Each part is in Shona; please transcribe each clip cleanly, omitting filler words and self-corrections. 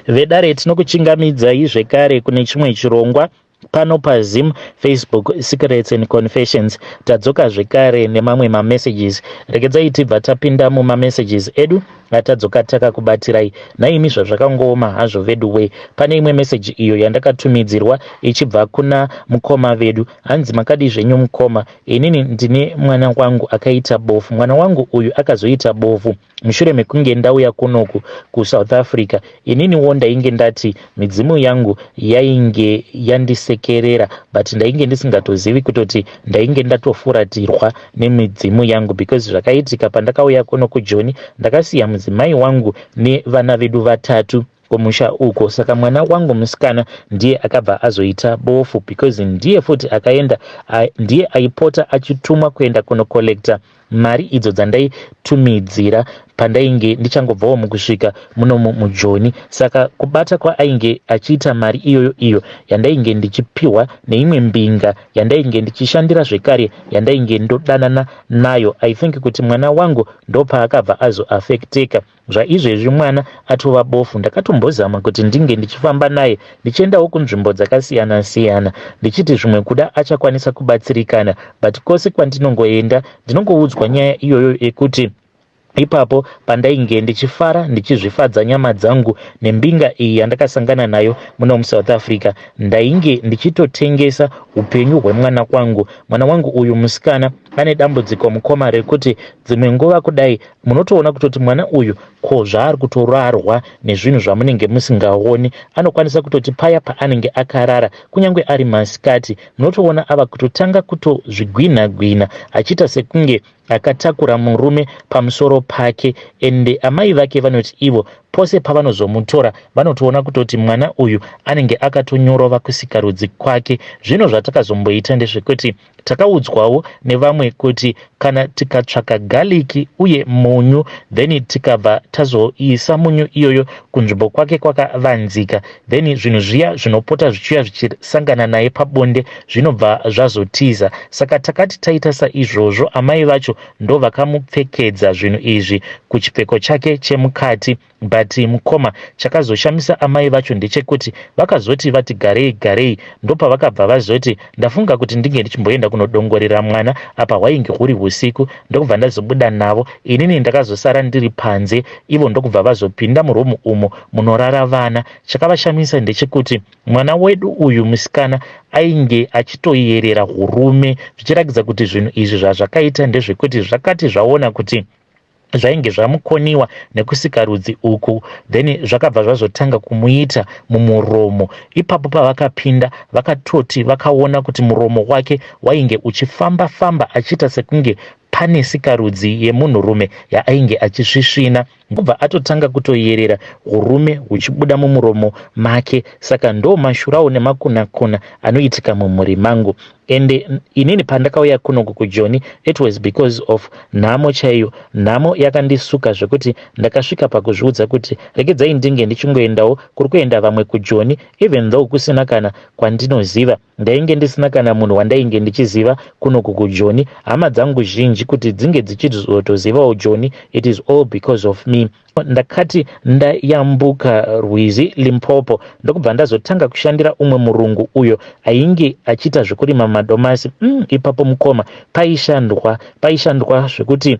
Vedare, tinokuchingamidzai zvekare kune chimwe chirongwa pano paZim Facebook Secrets and Confessions. Tadzoka zvekare nemamwe mamessages. Regedzai tibva tapinda mumamessages edu atadzoka takakubatirai. Nhaimi, zvazvakangooma hazvo vedu we. Pane imwe meseji iyo yandakatumidzirwa ichibva kuna mukoma vedu. Hanzi, "Makadi zvenyu mukoma? Inini ndine mwana wangu akaita bofu. Mwana wangu uyu akazoita bofu mushure mekunge ndauya kunoku kuSouth Africa. Ininiwo ndainge ndati midzimu yangu yainge yandisekerera, but ndainge ndisingatozivi kutoti ndainge ndatofuratirwa nemidzimu yangu, because zvakaitika pandakauya kuno kuJoni, ndakasiya mudzimai wangu nevana vedu vatatu kumusha uko. Saka mwana wangu musikana ndiye akabva azoita bofu, because ndiye futi akaenda, ndiye aipota achitumwa kuenda kunocollecta mari idzo dzandaitumidzira pandainge ndichangobvawo mukusvika munomu muJoni. Saka kubata kwaainge achiita mari iyoyo, iyo yandainge ndichipiwa neimwe mbinga yandainge ndichishandira zvekare, yandainge ndodanana nayo, I think kuti mwana wangu ndopaakabva azoaffecteka. Zvaizvezvi mwana atova bofu. Ndakatombozama kuti ndinge ndichifamba naye, ndichiendawo kunzvimbo dzakasiyana-siyana, ndichiti zvimwe kuda achakwanisa kubatsirikana, but kwose kwandinongoenda ndinongoudzwa nyaya iyoyo yekuti ipapo pandainge ndichifara, ndichizvifadza nyama dzangu nembinga iyi yandakasangana nayo muno muSouth Africa, ndainge ndichitotengesa upenyu hwemwana wangu. Mwana wangu uyu musikana ane dambudziko, mukoma, rekuti dzimwe nguva kudai munotoona kutoti mwana uyu ko zvaari kutorarwa nezvinhu zvamunenge musingaoni. Anokwanisa kutoti paya paanenge akarara, kunyange ari masikati, munotoona ava kutotanga kutozvigwinha gwinha, achiita sekunge akatakura murume pamusoro pake. Ende amai vake vanoti ivo pose pavanozomutora, vanotoona kutoti mwana uyu anenge akatonyorova kusikarudzi kwake. Zvino zvatakazomboita ndezvekuti takaudzwawo nevamwe kuti kana tikatsvaka garlic uye munyu, then tikabva tazoisa munyu iyoyo kunzvimbo kwake kwakavanzika, then zvinhu zviya zvinopota zvichiuya zvichisangana naye pabonde zvinobva zvazotiza. Saka takati taita saizvozvo, amai vacho ndo vakamupfekedza zvinhu izvi kuchipfeko chake chemukati. But mukoma, chakazoshamisa amai vacho ndechekuti vakazoti vati garei garei, ndopavakabva vazoti, 'Ndafunga kuti ndinge ndichimboenda kunodongorera mwana.' Apa hwainge huri usiku. Ndokubva ndazobuda navo. Inini ndakazosara ndiri panze, ivo ndokubva vazopinda muroom umo munorara vana. Chakavashamisa ndechekuti mwana wedu uyu musikana ainge achitoyerera urume, zvichiratidza kuti zvinhu izvi zvazvakaita ndezvekuti zvakati zvaona kuti zvainge zvamukoniwa nekusikarudzi uku, then zvakabva zvazotanga kumuita mumuromo. Ipapo pavakapinda, vakatoti vakaona kuti muromo wake wainge uchifamba famba, achiita sekunge pane sikarudzi yemunhurume yaainge achisvisvina, ndobva atotanga kutoyerera urume huchibuda mumuromo make. Saka ndo mashurawo nemakunakuna anoitika mumhuri mangu. Ende inini pandakauya kunoku kuJoni, it was because of nhamo chaiyo. Nhamo yakandisuka zvekuti ndakasvika pakuzviudza kuti regedzai ndinge ndichingoendawo kuri kuenda vamwe kuJoni, even though kusina kana kwandinoziva. Ndainge ndisina kana munhu wandainge ndichiziva kunoku kuJoni. Hama dzangu zhinji kuti dzinge dzichizotozivawo Joni, it is all because of me. Ndakati ndayambuka rwizi Limpopo, ndokubva ndazotanga kushandira umwe murungu uyo ainge achiita zvekurima madomasi. Ipapo mukoma, paishandwa, paishandwa zvekuti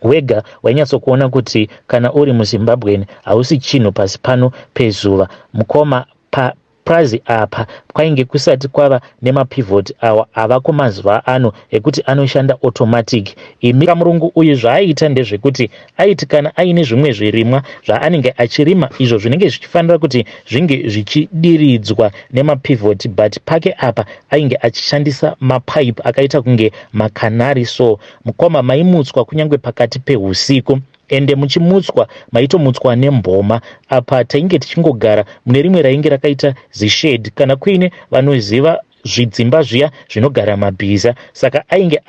wega wainyatsokuona kuti kana uri muZimbabwen hausi chinhu pasi pano pezuva. Mukoma, pa prazi apa kwainge kusati kwava nemapivot awa avako mazuva ano ekuti anoshanda automatic. Imi, murungu uyu zvaaiita ndezvekuti aiti kana aine zvimwe zvirimwa zvaanenge achirima, izvo zvinenge zvichifanira kuti zvinge zvichidiridzwa nemapivot, but pake apa ainge achishandisa mapipe akaita kunge makanari. So mukoma, maimutswa kunyange pakati peusiku, ende muchimutswa maitomutswa nemboma. Apa tainge tichingogara mune rimwe rainge rakaita zished, kana kuine vanoziva zvidzimba zviya zvinogara mabhiza. Saka ainge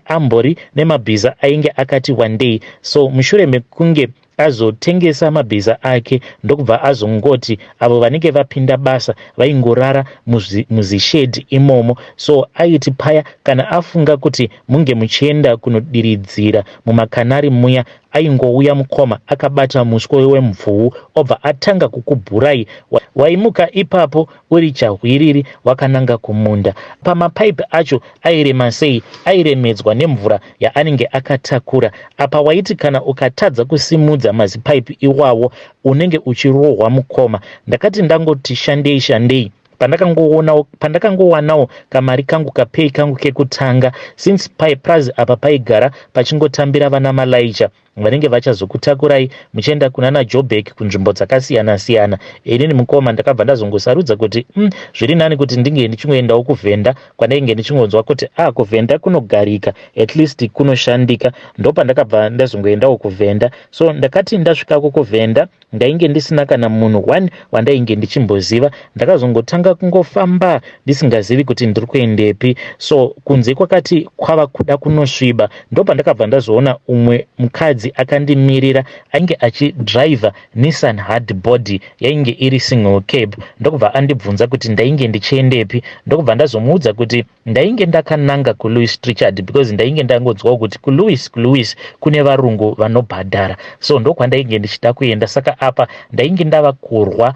ambori nemabhiza ainge akati wandei. So mushure mekunge Azotengesa mabhiza ake ndokubva azongoti avo vanenge vapinda basa vaingorara muzishedhi imomo. So aiti paya kana afunga kuti munge muchienda kunodiridzira mumakanari muya, aingouya mukoma akabata muswe wemvuu obva atanga kukubhurai. Waimuka ipapo uri chahwiriri wakananga kumunda. Pamapaipi acho airema sei, airemedzwa nemvura yaanenge akatakura. Apa waiti kana ukatadza kusimudza mazipaipi iwawo unenge uchirohwa mukoma. Ndakati ndangoti shandei shandei pandakangowanawo kamari kangu kapei kangu kekutanga, since paipurazi apa paigara pachingotambira vana malaicha vanenge vachazokutakurai muchienda kunana Joburg, kunzvimbo dzakasiyana siyana. Inini mukoma ndakabva ndazongosarudza kuti zviri nani kuti ndinge ndichingoendawo kuvhenda kwandainge ndichingonzwa kuti a ah, kuvhenda kunogarika, at least kunoshandika. Ndopandakabva ndazongoendawo kuvhenda. So ndakati ndasvikako kuvhenda, ndainge ndisina kana munhu one wandainge ndichimboziva. Ndakazongotanga kungofamba ndisingazivi kuti ndiri kuendepi. So kunze kwakati kwava kuda kunosviba, ndopandakabva ndazoona umwe mukadzi akandimirira. Ainge achidhiraivha Nissan hard body yainge iri single cab, ndokubva andibvunza kuti ndainge ndichiendepi, ndokubva ndazomuudza kuti ndainge ndakananga kuLouis Trichardt, because ndainge ndangonzwawo kuti kuLouis kune varungu vanobhadhara, so ndokwandainge ndichida kuenda. Saka apa ndainge ndava kurwa,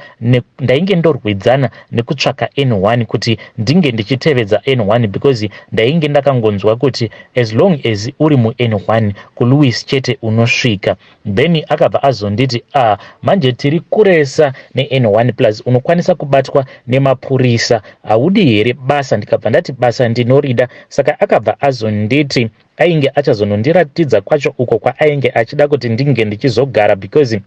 ndainge ndorwidzana nekutsvaka N1 kuti ndinge ndichitevedza N1, because ndainge ndakangonzwa kuti as long as uri muN1, kuLouis chete unosvika. Then akabva azonditi, "A ah, manje tiri kuresa neN1, plus unokwanisa kubatwa nemapurisa. Haudi here basa?" Ndikabva ndati basa ndinorida. Saka akabva azonditi ainge achazonondiratidza kwacho uko kwaainge achida kuti ndinge ndichizogara, because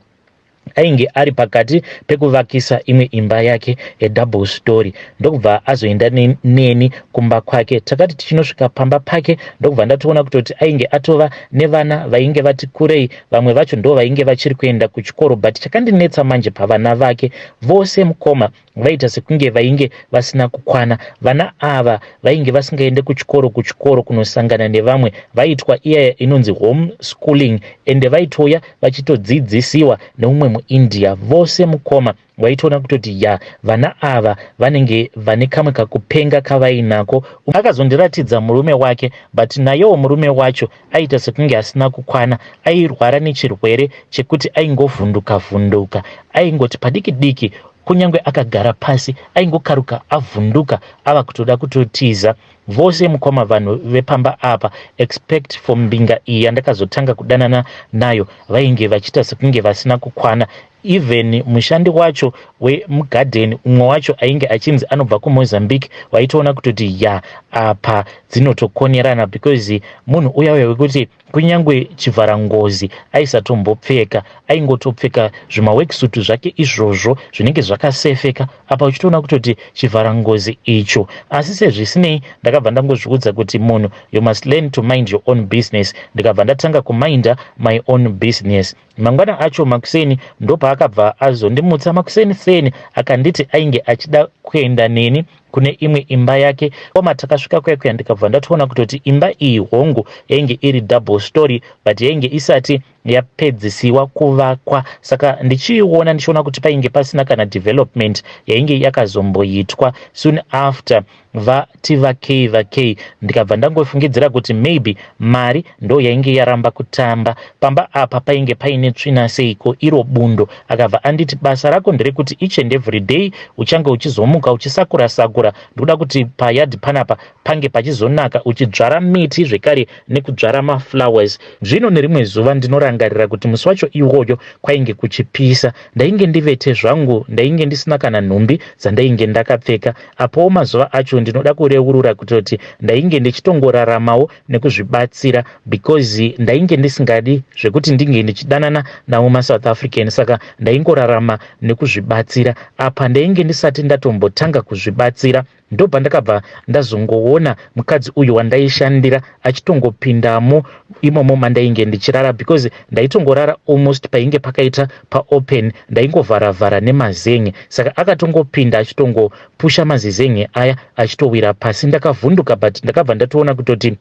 ainge ari pakati pekuvakisa imwe imba yake yedouble story. Ndokubva azoenda neni kumba kwake. Takati tichinosvika pamba pake, ndokubva ndatoona kutoti ainge atova nevana vainge vati kurei. Vamwe vacho ndo vainge vachiri kuenda kuchikoro, but chakandinetsa manje, pavana vake vose mukoma, vaita sekunge vainge vasina kukwana. Vana ava vainge vasingaende kuchikoro kunosangana nevamwe. Vaitwa iyaya inonzi home schooling, ende vaitouya vachitodzidzisiwa neumwe muIndia. Vose mukoma waitoona kutoti ya, vana ava vanenge vane kamwe kakupenga kavainako. Akazondiratidza murume wake, but nayewo murume wacho aita sekunge asina kukwana. Airwara nechirwere chekuti aingovhunduka vhunduka, aingoti padiki diki, kunyange akagara pasi aingokaruka avhunduka ava kutoda kutotiza. Vose mukoma, vanhu vepamba apa, expect for mbinga iyi yandakazotanga kudanana nayo, vainge vachiita sekunge vasina kukwana. Even mushandi wacho wemugadheni, umwe wacho ainge achinzi anobva kuMozambique, waitoona kutoti ya, apa dzinotokonerana, because munhu uya uya wekuti kunyange chivharangozi aisatombopfeka, aingotopfeka zvimaworksuit zvake izvozvo zvinenge zvakasefeka. Apa uchitoona kutoti chivharangozi icho. Asi sezvisinei, ndakabva ndangozviudza kuti munhu, you must learn to mind your own business. Ndikabva ndatanga kuminda my own business. Mangwana acho makuseni, ndopaakabva azondimutsa makuseni seni, akanditi ainge achida kuenda neni kune imwe imba yake. Oma takasvika kuya kuya, ndikabva ndatoona kutoti imba iyi, hongu yainge iri double story, but yainge isati yapedzisiwa kuvakwa. Saka ndichiiona, ndichiona kuti painge pasina kana development yainge yakazomboitwa soon after vati vakei vakei. Ndikabva ndangofungidzira kuti maybe mari ndo yainge yaramba kutamba. Pamba apa painge paine tsvina seiko, iro bundo. Akabva anditi, "Basa rako nderekuti each and every day uchange uchizomuka uchisakura sakura. Ndikuda kuti payadhi panapa pange pachizonaka, uchidzvara miti zvekare nekudzvara maflowers." Zvino nerimwe zuva ndinorangarira kuti musi wacho iwoyo kwainge kuchipisa. Ndainge ndivete zvangu, ndainge ndisina kana nhumbi dzandainge ndakapfeka. Apowo mazuva acho, ndinoda kureurura kutoti ndainge ndichitongoraramawo nekuzvibatsira, because ndainge ndisingadi zvekuti ndinge ndichidanana navo maSouth African. Saka ndaingorarama nekuzvibatsira. Apa ndainge ndisati ndatombotanga kuzvibatsira, ndobva ndazongoona mukadzi uyu wandaishandira achitongopindamo imomo mandainge ndichirara, because ndaitongorara almost painge pakaita paopen, ndaingovharavhara nemazenge. Saka akatongopinda achitongopusha mazizenge aya achitowira pasi. Ndakavhunduka, but ndakabva ndatoona kutoti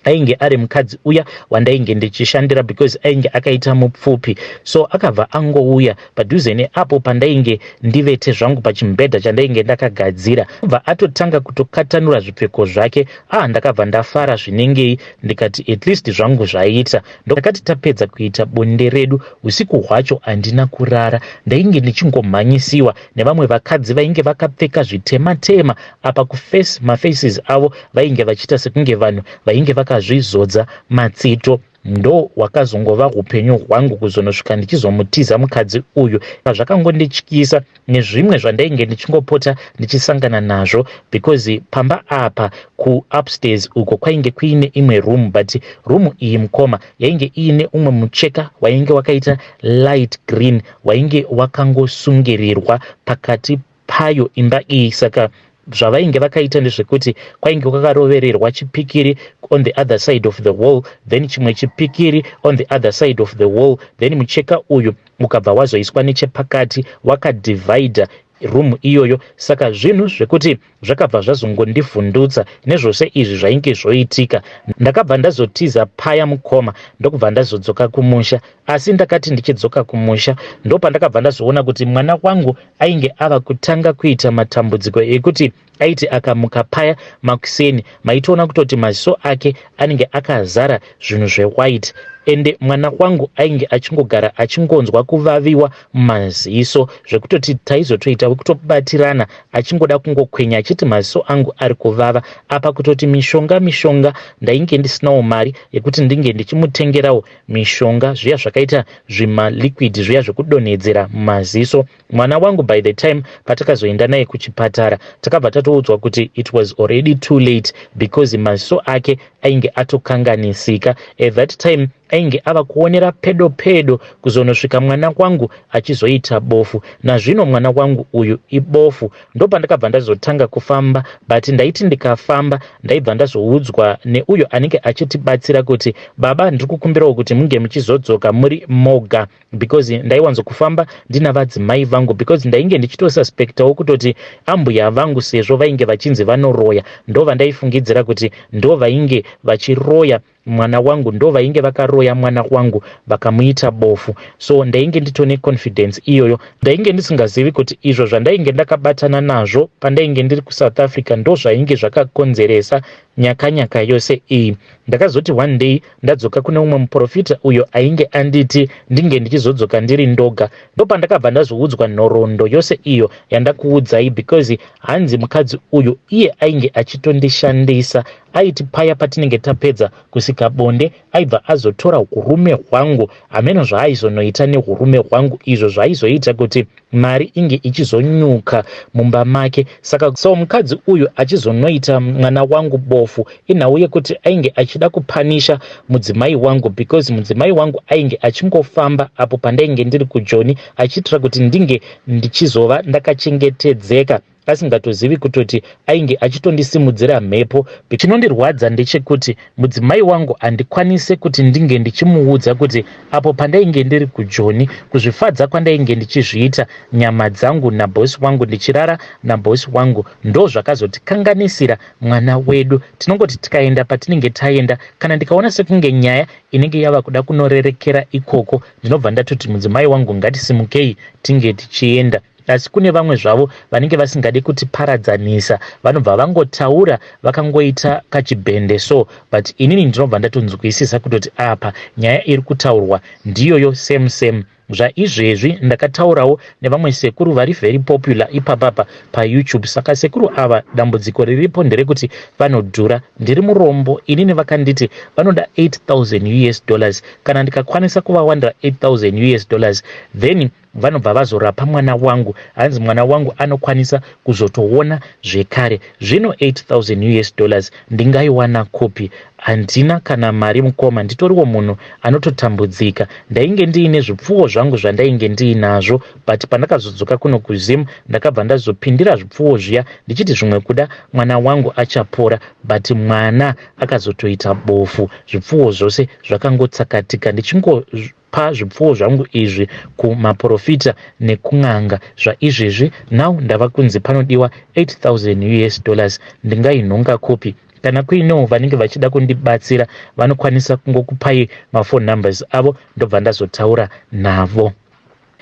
Ainge ari mukadzi uya wandainge ndichishandira because ainge akaita mupfupi, so akabva angouya padhuze neapo pandainge ndivete zvangu pachimubhedha chandainge ndakagadzira, bva atotanga kutokatanura zvipfeko zvake. Ah, ndakabva ndafara zvinengei, ndikati at least zvangu zvaita. Ndakati tapedza kuita bonde redu, usiku hwacho handina kurara. Ndainge ndichingomhanyisiwa nevamwe vakadzi vainge vakapfeka zvitema tema. Apa kuface, mafaces avo vainge vachiita sekunge vanhu vainge vakazvizodza matsito. Ndo hwakazongova upenyu hwangu kuzonosvika ndichizomutiza mukadzi uyu. Zvakangondityisa nezvimwe zvandainge ndichingopota ndichisangana nazvo, because pamba apa kuupstairs uko kwainge kuine imwe room, but room iyi, mukoma, yainge iine umwe mucheka wainge wakaita light green, wainge wakangosungirirwa pakati payo imba iyi. Saka zvavainge vakaita ndezvekuti kwainge kwakarovererwa chipikiri on the other side of the wall, then chimwe chipikiri on the other side of the wall, then mucheka uyu ukabva wazoiswa nechepakati, wakadhivhaidha room iyoyo. Saka zvinhu zvekuti zvakabva zvazongondivhundutsa nezvose izvi zvainge zvoitika. Ndakabva ndazotiza paya, mukoma, ndokubva ndazodzoka kumusha. Asi ndakati ndichidzoka kumusha, ndopandakabva ndazoona kuti mwana wangu ainge ava kutanga kuita matambudziko ekuti aiti akamuka paya makuseni, maitoona kutoti maziso ake anenge akazara zvinhu zvewhite. Ende mwana wangu ainge achingogara achingonzwa kuvaviwa mumaziso, zvekutoti taizotoita wekutobatirana, achingoda kungokwenya achiti maziso angu ari kuvava. Apa kutoti mishonga, mishonga ndainge ndisinawo mari yekuti ndinge ndichimutengerawo mishonga, zviya zvakaita zvimaliquid zviya zvekudonhedzera mumaziso. Mwana wangu, by the time patakazoenda naye kuchipatara, takabva tatoudzwa kuti it was already too late because maziso ake ainge atokanganisika. At that time ainge ava kuonera pedo pedo, kuzonosvika mwana wangu achizoita bofu. Nazvino mwana wangu uyu ibofu. Ndopandakabva ndazotanga kufamba, but ndaiti ndikafamba, ndaibva ndazoudzwa neuyo anenge achitibatsira kuti, "Baba, ndiri kukumbirawo kuti munge muchizodzoka muri moga," because ndaiwanzokufamba ndina vadzimai vangu, because ndainge ndichitosuspectawo kutoti ambuya vangu, sezvo vainge vachinzi vanoroya, ndo vandaifungidzira kuti ndo vainge vachiroya mwana wangu, ndo vainge vakaroya mwana wangu vakamuita bofu. So ndainge nditone confidence iyoyo. Ndainge ndisingazivi kuti izvo zvandainge ndakabatana nazvo pandainge ndiri kuSouth Africa ndo zvainge zvakakonzeresa nyakanyaka yose iyi. Ndakazoti one day ndadzoka kune umwe muprofita uyo ainge anditi ndinge ndichizodzoka ndiri ndoga, ndopandakabva ndazoudzwa nhoroondo yose iyo yandakuudzai, because hanzi mukadzi uyu iye ainge achitondishandisa. Aiti paya patinenge tapedza kusika bonde, aibva azotora urume hwangu, hameno zvaaizonoita neurume hwangu, izvo zvaizoita kuti mari inge ichizonyuka mumba make. Saka so mukadzi uyu achizonoita mwana wangu bofu inhau yekuti ainge achida kupunisha mudzimai wangu, because mudzimai wangu ainge achingofamba apo pandainge ndiri kuJoni, achiitira kuti ndinge ndichizova ndakachengetedzeka, asingatozivi kutoti ainge achitondisimudzira mhepo. Chinondirwadza ndechekuti mudzimai wangu handikwanise kuti ndinge ndichimuudza kuti apo pandainge ndiri kuJoni, kuzvifadza kwandainge ndichizviita nyama dzangu nabhosi wangu, ndichirara nabhosi wangu, ndo zvakazotikanganisira mwana wedu. Tinongoti tikaenda patinenge taenda, kana ndikaona sekunge nyaya inenge yava kuda kunorerekera ikoko, ndinobva ndatoti, "Mudzimai wangu, ngatisimukei tinge tichienda." Asi kune vamwe zvavo vanenge vasingadi kutiparadzanisa, vanobva vangotaura vakangoita kachibhende so, but inini ndinobva ndatonzwisisa kutoti apa nyaya iri kutaurwa ndiyoyo same same. Zvaizvezvi ndakataurawo nevamwe sekuru vari very popular ipapapa paYouTube. Saka sekuru ava, dambudziko riripo nderekuti vanodhura. Ndiri murombo inini. Vakanditi vanoda 8000 US dollars. Kana ndikakwanisa kuvawandira 8000 US dollars, then vanobva vazorapa mwana wangu. Hanzi mwana wangu anokwanisa kuzotoona zvekare. Zvino 8000 US dollars ndingaiwana kupi? Handina kana mari, mukoma. Nditoriwo munhu anototambudzika. Ndainge ndiine zvipfuwo zvangu zvandainge ndiinazvo, but pandakazodzoka kuno kuZim, ndakabva ndazopindira zvipfuwo zviya, ndichiti zvimwe kuda mwana wangu achapora, but mwana akazotoita bofu. Zvipfuwo zvose zvakangotsakatika. Ndichingopa zvipfuwo zvangu izvi kumaprofita nekun'anga. Zvaizvezvi now ndava kunzi panodiwa 8000 US dollars. Ndingainhonga kupi? Kana kuinewo vanenge vachida kundibatsira, vanokwanisa kungokupai maphone numbers avo, ndobva ndazotaura navo.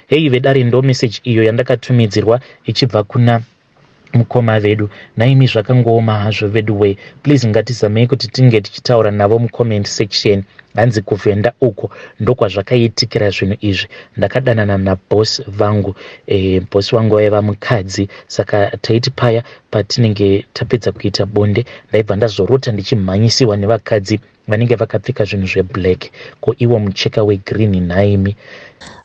Hei vedare, ndo message iyo yandakatumidzirwa ichibva kuna mukoma vedu. Naimi, zvakangooma hazvo vedu wee. Please, ngatizamei kuti tinge tichitaura navo mucomment section. Hanzi kuvhenda uko ndokwazvakaitikira zvinhu izvi. Ndakadanana naboss vangu. Boss vangu vaiva mukadzi, saka taiti paya patinenge tapedza kuita bonde, ndaibva ndazorota ndichimhanyisiwa nevakadzi vanenge vakapfeka zvinhu zveblack, ko iwo mucheka wegreen. Nhaimi,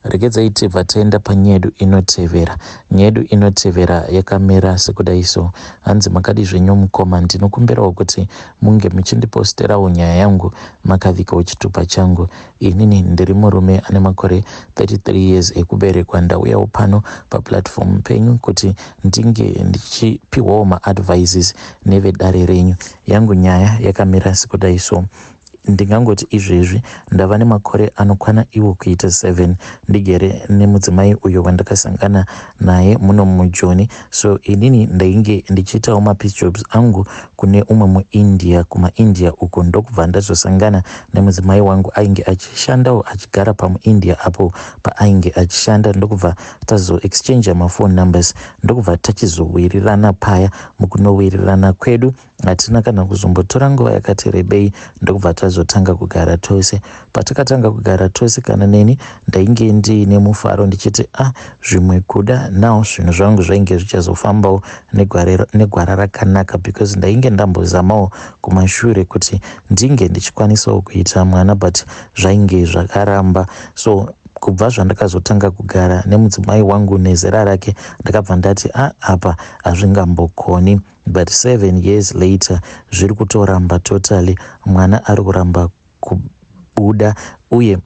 regedzai tibva taenda panyedu inotevera. Nyedu inotevera yakamira sekudai so. Hanzi, "Makadi zvenyu mukoma? Ndinokumbirawo kuti munge muchindiposterawo nyaya yangu makavikawo chitupa changu. Inini ndiri murume ane makore 33 years ekuberekwa. Ndauyawo pano paplatform penyu kuti ndinge ndichipiwawo maadvices nevedare renyu. Yangu nyaya yakamira sekudai so. Ndingangoti izvezvi ndava nemakore anokwana iwo kuita 7 ndigere nemudzimai uyo wandakasangana naye muno mujoni. So inini ndainge ndichiitawo mapiece jobs angu kune umwe muIndia, kumaIndia uko, ndokubva ndazosangana nemudzimai wangu ainge achishandawo, achigara pamuIndia apo paainge achishanda, ndokubva tazoexchange maphone numbers, ndokubva tachizowirirana paya. Mukunowirirana kwedu hatina kana kuzombotora nguva yakati rebei, ndokubva tazotanga kugara tose. Patakatanga kugara tose, kana neni ndainge ndiine mufaro ndichiti, 'Ah, zvimwe kuda now zvinhu zvangu zvainge zvichazofambawo negwara rakanaka,' because ndainge ndambozamawo kumashure kuti ndinge ndichikwanisawo kuita mwana, but zvainge zvakaramba. So kubva zvandakazotanga kugara nemudzimai wangu nezera rake, ndakabva ndati, 'A, apa hazvingambokoni.' But 7 years later zviri kutoramba totally. Mwana ari kuramba kubuda, uye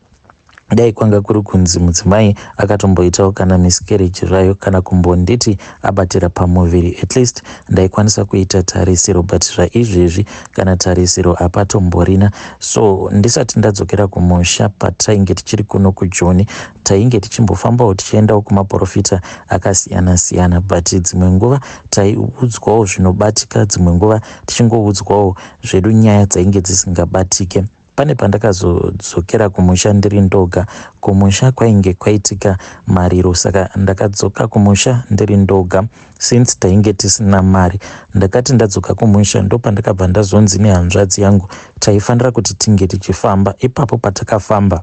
dai kwanga kuri kunzi mudzimai akatomboitawo kana miscarriage zvayo, kana kumbonditi abatira pamuviri, at least ndaikwanisa kuita tarisiro, but zvaizvezvi kana tarisiro hapatomborina. So ndisati ndadzokera kumusha, patainge tichiri kuno kujoni, tainge tichimbofambawo tichiendawo kumaprofita akasiyana siyana, but dzimwe nguva taiudzwawo zvinobatika, dzimwe nguva tichingoudzwawo zvedu nyaya dzainge dzisingabatike. Pane pandakazodzokera kumusha ndiri ndoga. Kumusha kwainge kwaitika mariro, saka ndakadzoka kumusha ndiri ndoga since tainge tisina mari. Ndakati ndadzoka kumusha, ndopandakabva ndazonzi nehanzvadzi yangu taifanira kuti tinge tichifamba. Ipapo patakafamba,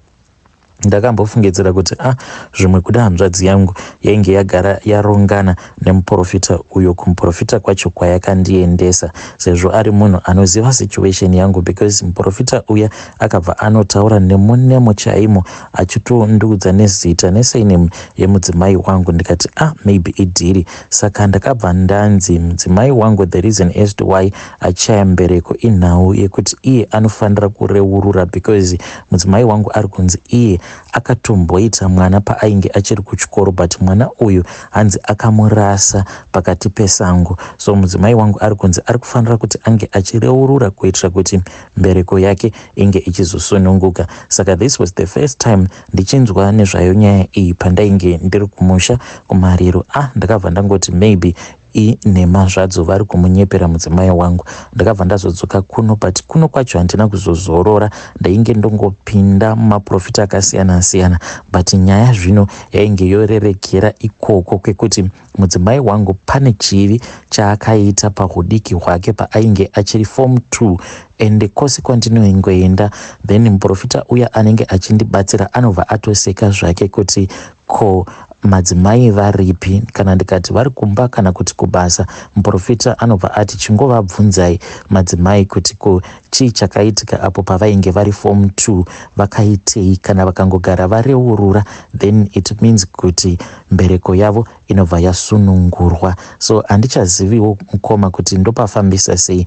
ndakambofungidzira kuti, ah, zvimwe kuda hanzvadzi yangu yainge yagara yarongana nemuprofita uyo kumuprofita kwacho kwayakandiendesa, sezvo ari munhu anoziva situation yangu, because muprofita uya akabva anotaura nemunemo chaimo, achitondiudza nezita nesurname yemudzimai wangu. Ndikati, 'Ah, maybe ideal.' Saka ndakabva ndanzi mudzimai wangu, the reason as to why achaya mbereko inhau yekuti iye anofanira kureurura, because mudzimai wangu ari kunzi iye akatomboita mwana paainge achiri kuchikoro, but mwana uyu hanzi akamurasa pakati pesango. So mudzimai wangu ari kunzi ari kufanira kuti ange achireurura kuitira kuti mbereko yake inge ichizosununguka. Saka this was the first time ndichinzwa nezvayo nyaya iyi pandainge ndiri kumusha kumariro. Ah, ndakabva ndangoti maybe inhema zvadzo, vari kumunyepera mudzimai wangu. Ndakabva ndazodzoka kuno, but kuno kwacho handina kuzozorora. Ndainge ndongopinda mumaprofita akasiyana siyana, but nyaya zvino yainge yorerekera ikoko kwekuti mudzimai wangu pane chivi chaakaita pahudiki hwake paainge achiri form 2. Ende kwose kwandinongoenda, then muprofita uya anenge achindibatsira anobva atoseka zvake kuti, 'Ko madzimai varipi?' Kana ndikati vari kumba kana kuti kubasa, muprofita anobva ati, 'Chingovabvunzai madzimai kuti ko chii chakaitika apo pavainge vari form 2, vakaitei?' Kana vakangogara vareurura, then it means kuti mbereko yavo inobva yasunungurwa. So handichaziviwo mukoma kuti ndopafambisa sei.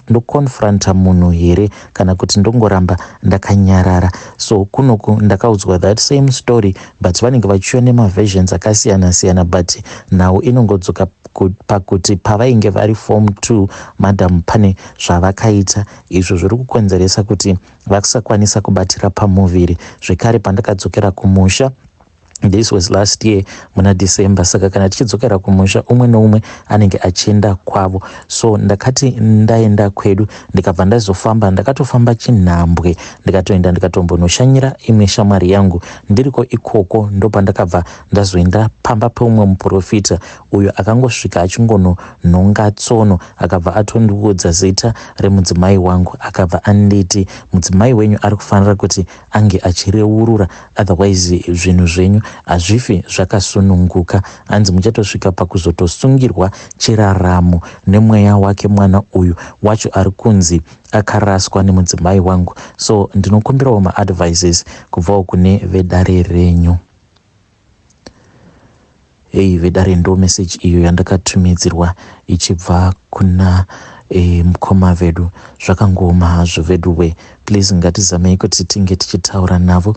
Ndoconfronta munhu here kana kuti ndongoramba ndakanyarara? So kunoku ndakaudzwa that same story, but vanenge vachiuya nemaversions akasiyana siyana, but nhau inongodzoka pakuti pavainge vari form 2, madam pane zvavakaita izvo zviri kukonzeresa kuti vasakwanisa kubatira pamuviri. Zvekare, pandakadzokera kumusha This was last year muna December. Saka kana tichidzokera kumusha, umwe neumwe anenge achienda kwavo. So ndakati ndaenda kwedu, ndikabva ndazofamba, ndakatofamba chinhambwe, ndikatoenda ndikatombonoshanyira imwe shamwari yangu. Ndiriko ikoko ndopandakabva ndazoenda pamba peumwe muprofita uyo akangosvika achingononhonga tsono, akabva atondiudza zita remudzimai wangu, akabva anditi, "Mudzimai wenyu ari kufanira kuti ange achireurura, otherwise zvinhu zvenyu hazvifi zvakasununguka." Hanzi muchatosvika pakuzotosungirwa chiraramo nemweya wake mwana uyu wacho ari kunzi akaraswa nemudzimai wangu. So ndinokumbirawo maadvices kubvawo kune vedare renyu. Hei vedare, ndo message iyo yandakatumidzirwa ichibva kuna mukoma vedu. Zvakangooma hazvo vedu we. Please, ngatizamei kuti tinge tichitaura navo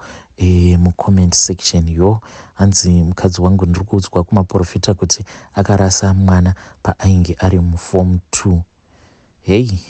mucomment section. Yo, hanzi mukadzi wangu ndiri kuudzwa kumaprofita kuti akarasa mwana paainge ari muform 2. Hei.